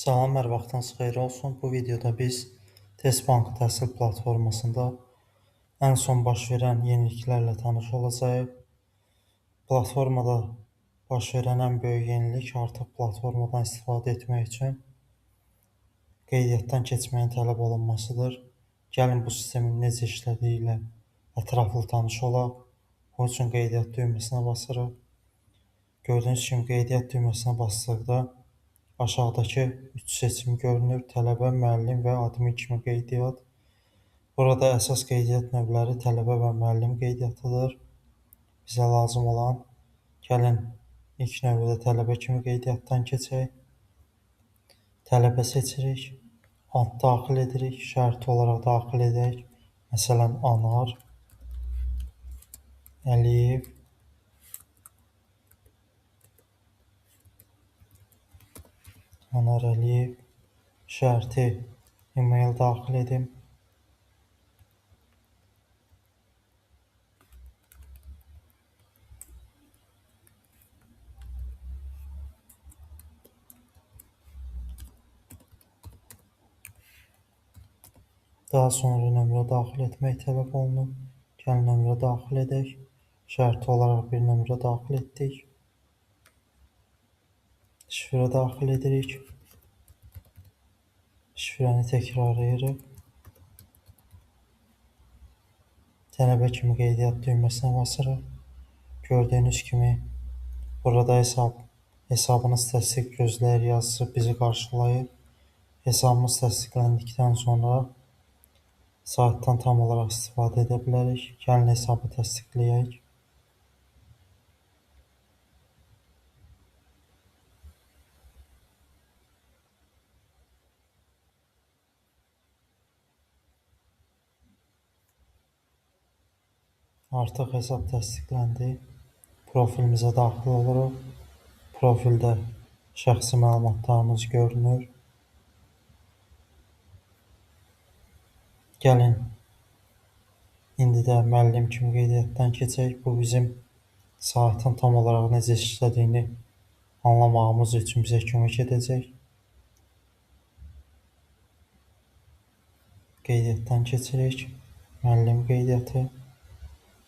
Salam, hər vaxtınız xeyir olsun. Bu videoda biz Test Bankı təhsil platformasında ən son baş verən yeniliklərlə tanış olacağıq. Platformada baş verən ən böyük yenilik artıq platformadan istifadə etmək üçün qeydiyyatdan keçməyin tələb olunmasıdır. Gəlin bu sistemin necə işlədiyi ilə ətraflı tanış olaq. Bunun üçün qeydiyyat düyməsinə basırıq. Gördüyünüz kimi qeydiyyat düyməsinə basdıqda aşağıdakı 3 seçim görünür: tələbə, müəllim və admin kimi qeydiyyat. Burada əsas qeydiyyat növləri tələbə və müəllim qeydiyyatıdır. Bizə lazım olan, gəlin ilk növbədə tələbə kimi qeydiyyatdan keçək. Tələbə seçirik, ad daxil edirik, şərti olaraq daxil edək. Məsələn, Anar Əliyev. Anar Əliyev, şərti e-mail daxil edim. Daha sonra nömrə daxil etmək tələb olunub. Gəlin nömrə daxil edək. Şərti olaraq bir nömrə daxil etdik. Şifrə daxil edirik. Şifrəni təkrarlayırıq. Tələbə kimi qeydiyyat düyməsinə basırıq. Gördüyünüz kimi burada hesabınız təsdiq gözləyir yazısı bizi qarşılayır. Hesabımız təsdiqləndikdən sonra saytdan tam olaraq istifadə edə bilərik. Gəlin hesabı təsdiqləyək. Artıq hesab təsdiqləndi. Profilimizə daxil oluruq. Profildə şəxsi məlumatlarımız görünür. Gəlin, indi də müəllim kimi qeydiyyatdan keçək. Bu bizim saytın tam olaraq necə işlədiyini anlamağımız üçün bizə kömək edəcək. Qeydiyyatdan keçirik. Müəllim qeydiyyatı.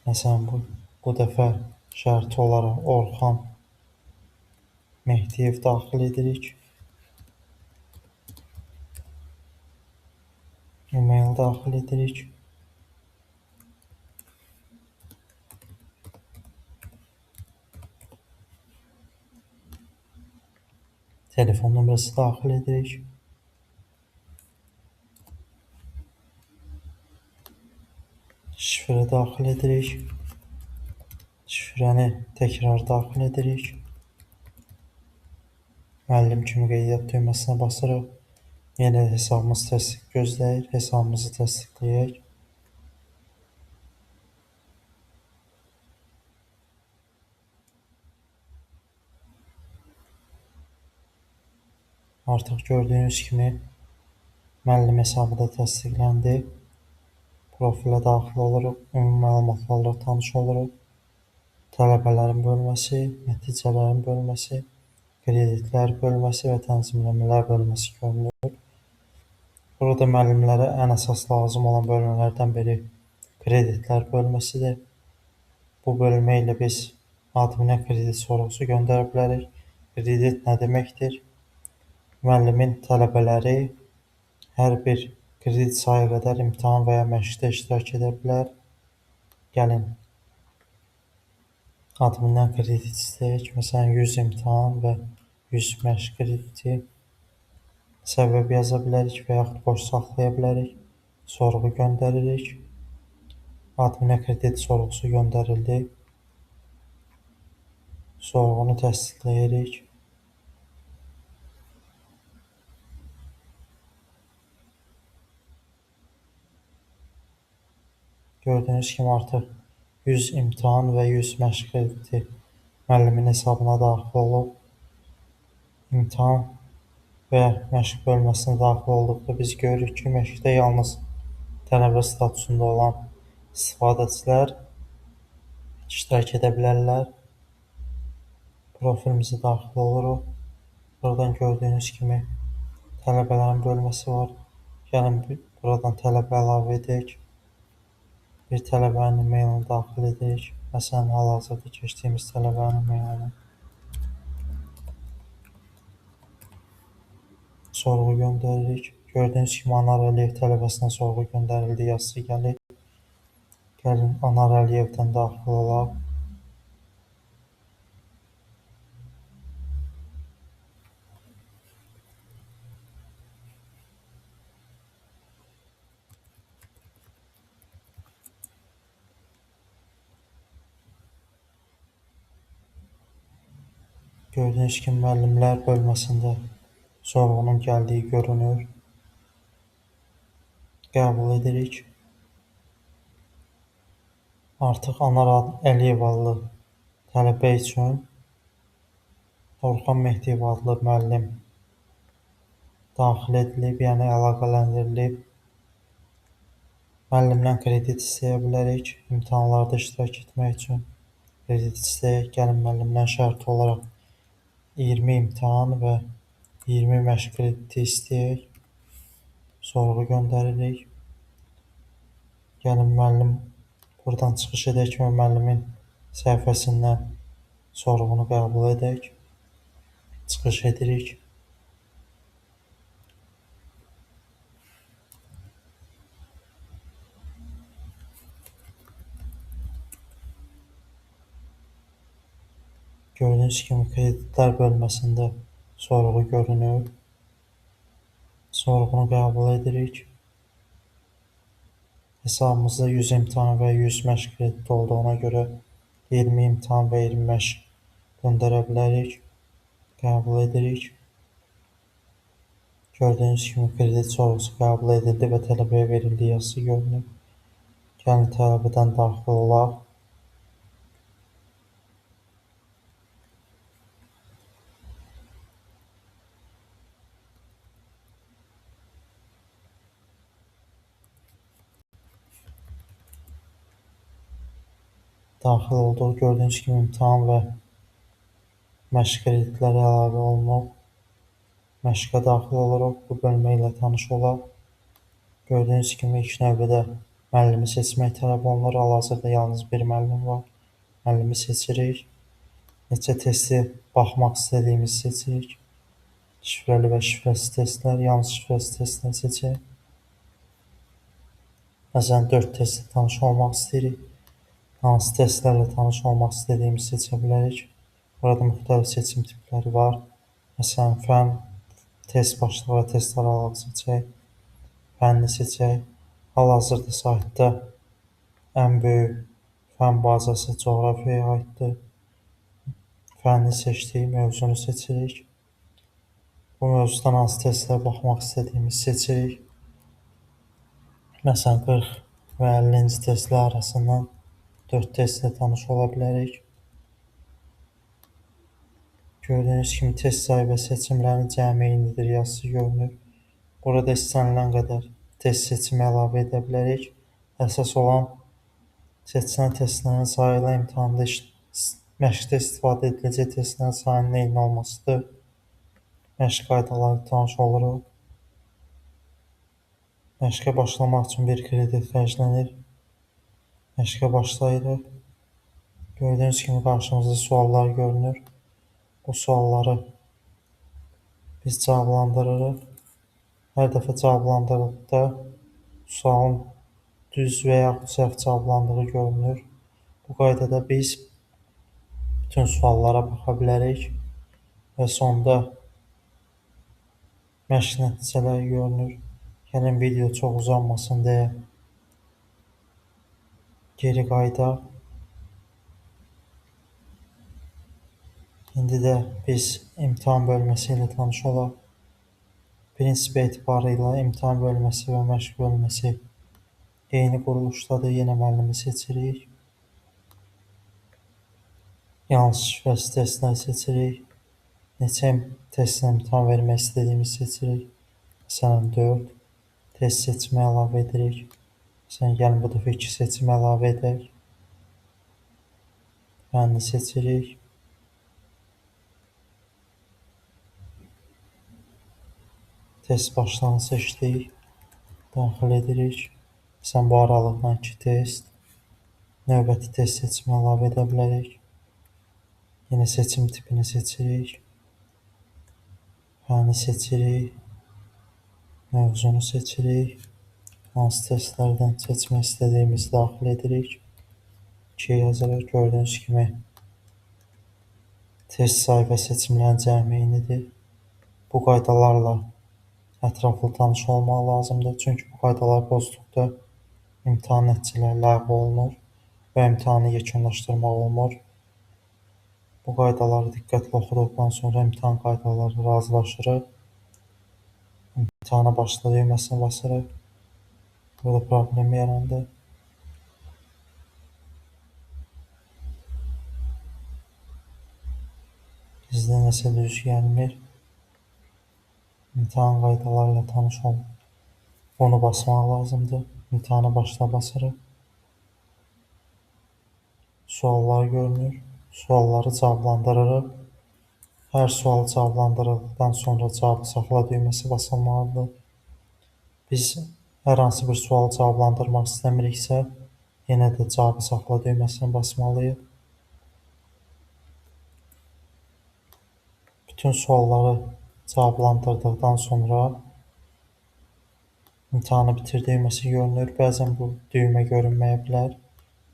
Məsələn, bu dəfə şərti olaraq Orxan Mehdiyev daxil edirik. E-mail daxil edirik. Telefon nömrəsi daxil edirik. Şifrə daxil edirik. Şifrəni təkrar daxil edirik. Müəllim kimi qeydiyyat düyməsinə basırıq. Yenə hesabımız təsdiq gözləyir. Hesabımızı təsdiqləyək. Artıq gördüyünüz kimi müəllim hesabı da təsdiqləndi. Profilə daxil oluruq, ümumi məlumatlarla tanış oluruq. Tələbələrin bölməsi, nəticələrin bölməsi, kreditlər bölməsi və tənzimləmələr bölməsi görünür. Burada müəllimlərə ən əsas lazım olan bölmələrdən biri kreditlər bölməsidir. Bu bölmə ilə biz adminə kredit sorğusu göndərə bilərik. Kredit nə deməkdir? Müəllimin tələbələri hər bir kredit sayı qədər imtahan və ya məşqdə iştirak edə bilər. Gəlin, admindən kredit istəyək. Məsələn, 100 imtahan və 100 məşq krediti səbəb yaza bilərik və yaxud boş saxlaya bilərik. Sorğu göndəririk. Adminə kredit sorğusu göndərildi. Sorğunu təsdiqləyirik. Gördüyünüz kimi artıq 100 imtahan və 100 məşq krediti müəllimin hesabına daxil olub. İmtahan və məşq bölməsinə daxil olduqda biz görürük ki, məşqdə yalnız tələbə statusunda olan istifadəçilər iştirak edə bilərlər. Profilimizə daxil oluruq. Buradan gördüyünüz kimi Tələbələrin bölməsi var. Gəlin buradan tələbə əlavə edək. Bir tələbənin e-mailini daxil edirik. Məsələn, hal-hazırda keçdiyimiz tələbənin e-mailini. Sorğu göndəririk. Gördüyünüz kimi Anar Əliyev tələbəsinə sorğu göndərildi yazısı gəlir. Gəlin Anar Əliyevdən daxil olaq. Gördüyünüz kimi müəllimlər bölməsində sorğunun gəldiyi görünür. Qəbul edirik. Artıq Anar Əliyev adlı tələbə üçün Orxan Mehdiyev adlı müəllim daxil edilib, yəni əlaqələndirilib. Müəllimdən kredit istəyə bilərik imtahanlarda iştirak etmək üçün. Kredit istəyək, gəlin müəllimdən şərti olaraq 20 imtahan və 20 məşq krediti istəyək. Sorğu göndəririk. Gəlin müəllim buradan çıxış edək və müəllimin səhifəsindən sorğunu qəbul edək. Çıxış edirik. Gördüyünüz kimi kreditlər bölməsində sorğu görünür. Sorğunu qəbul edirik. Hesabımızda 100 imtahan və 100 məşq krediti olduğuna görə 20 imtahan və 20 məşq göndərə bilərik. Qəbul edirik. Gördüyünüz kimi kredit sorğusu qəbul edildi və tələbəyə verildiyi yazısı görünür. Gəlin tələbədən daxil olaq. Daxil olduq. Gördüyünüz kimi imtahan və məşq kreditləri əlavə olunub. Məşqə daxil oluruq. Bu bölmə ilə tanış olaq. Gördüyünüz kimi ilk növbədə müəllimi seçmək tələb olunur. Hal-hazırda yalnız bir müəllim var. Müəllimi seçirik. Neçə testi baxmaq istədiyimizi seçirik. Şifrəli və şifrəsiz testlər, yalnız şifrəsiz testlər seçək. Məsələn, 4 testlə tanış olmaq istəyirik. Hansı testlərlə tanış olmaq istədiyimizi seçə bilərik. Burada müxtəlif seçim tipləri var. Məsələn, fən, test başlığı və test aralığı seçək. Fənni seçək. Hal-hazırda saytda ən böyük fən bazası coğrafiyaya aiddir. Fənni seçdik, mövzunu seçirik. Bu mövzudan hansı testlərə baxmaq istədiyimizi seçirik. Məsələn, 40 və 50-ci testlər arasından 4 testlə tanış ola bilərik. Gördüyünüz kimi test sayı və seçimlərin cəmi eynidir yazısı görünür. Burada istənilən qədər test seçimi əlavə edə bilərik. Əsas olan seçilən testlərin sayı ilə imtahanda məşqdə istifadə ediləcək testlərin sayının eyni olmasıdır. Məşq qaydaları tanış oluruq. Məşqə başlamaq üçün bir kredit xərclənir. Məşqə başlayırıq. Gördüyünüz kimi qarşımızda suallar görünür. Bu sualları biz cavablandırırıq. Hər dəfə cavablandırdıqda sualın düz və yaxud səhv cavablandığı görünür. Bu qaydada biz bütün suallara baxa bilərik və sonda məşq nəticələri görünür. Gəlin video çox uzanmasın deyə geri qayıdaq. İndi də biz imtahan bölməsi ilə tanış olaq. Prinsip etibarı ilə imtahan bölməsi və məşq bölməsi eyni quruluşdadır. Yenə müəllimi seçirik. Yalnız şifrəsiz testləri seçirik. Neçə testlə imtahan vermək istədiyimizi seçirik. Məsələn, 4 test seçimi əlavə edirik. Məsələn, gəlin bu dəfə 2 seçimi əlavə edək. Fənni seçirik. Test başlığını seçdik. Daxil edirik. Məsələn, bu aralıqdan 2 test. Növbəti test seçimi əlavə edə bilərik. Yenə seçim tipini seçirik. Fəni seçirik. Mövzunu seçirik. Hansı testlərdən seçmək istədiyimizi daxil edirik. 2 yazırıq. Gördüyünüz kimi test sayı və seçimlərin cəmi eynidir. Bu qaydalarla ətraflı tanış olmaq lazımdır. Çünki bu qaydalar pozduqda imtahan nəticələri ləğv olunur və imtahanı yekunlaşdırmaq olmur. Bu qaydaları diqqətlə oxuduqdan sonra imtahan qaydaları razılaşırıq. İmtahana başla düyməsini basırıq. Burada problem yarandı. Bizdə nəsə düz gəlmir. İmtahan qaydaları ilə tanış olun. Bunu basmaq lazımdır. İmtahana başla basırıq. Suallar görünür. Sualları cavablandırırıq. Hər sual cavablandırıldıqdan sonra cavabı saxla düyməsi basılmalıdır. Biz hər hansı bir sualı cavablandırmaq istəmiriksə, yenə də cavabı saxla düyməsini basmalıyıq. Bütün sualları cavablandırdıqdan sonra imtahanı bitir düyməsi görünür. Bəzən bu düymə görünməyə bilər.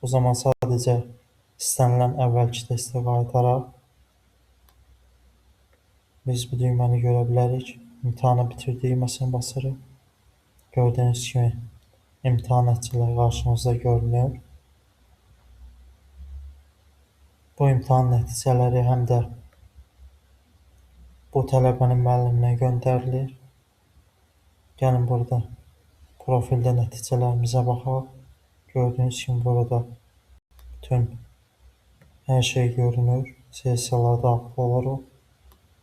O zaman sadəcə istənilən əvvəlki testə qayıdaraq biz bu düyməni görə bilərik. İmtahanı bitir düyməsini basırıq. Gördüyünüz kimi imtahan nəticələri qarşımızda görünür. Bu imtahan nəticələri həm də bu tələbənin müəlliminə göndərilir. Gəlin burada profildə nəticələrimizə baxaq. Gördüyünüz kimi burada bütün hər şey görünür. Sessiyalara daxil oluruq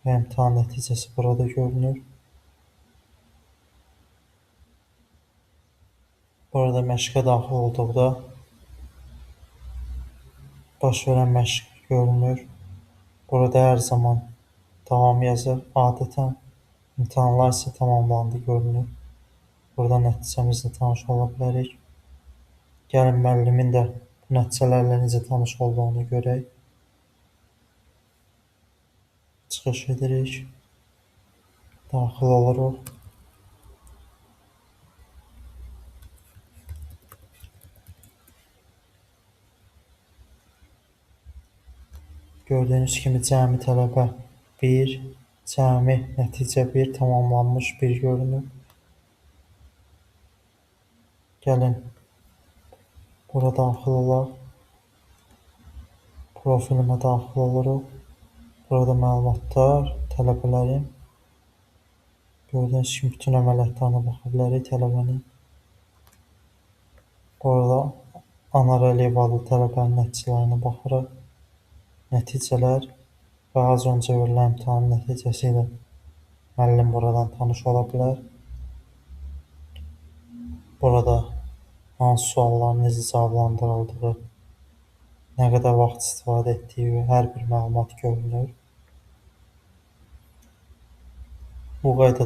və imtahan nəticəsi burada görünür. Burada məşqə daxil olduqda baş verən məşq görünür. Burada hər zaman davam yazır. Adətən imtahanlar isə tamamlandı görünür. Burada nəticəmizlə tanış ola bilərik. Gəlin müəllimin də bu nəticələrlə necə tanış olduğunu görək. Çıxış edirik. Daxil oluruq. Gördüyünüz kimi cəmi tələbə 1, cəmi nəticə 1, tamamlanmış 1 görünür. Gəlin bura daxil olaq. Profilimə daxil oluruq. Burada məlumatlar, tələbələrin. Gördüyünüz kimi bütün əməliyyatlarına baxa bilərik tələbənin. Burada Anar Əliyev adlı tələbənin nəticələrinə baxırıq. Nəticələr və az öncə verilən imtahanın nəticəsi ilə müəllim buradan tanış ola bilər. Burada hansı sualların necə cavablandırıldığı, nə qədər vaxt istifadə etdiyi və hər bir məlumat görünür. Bu qaydada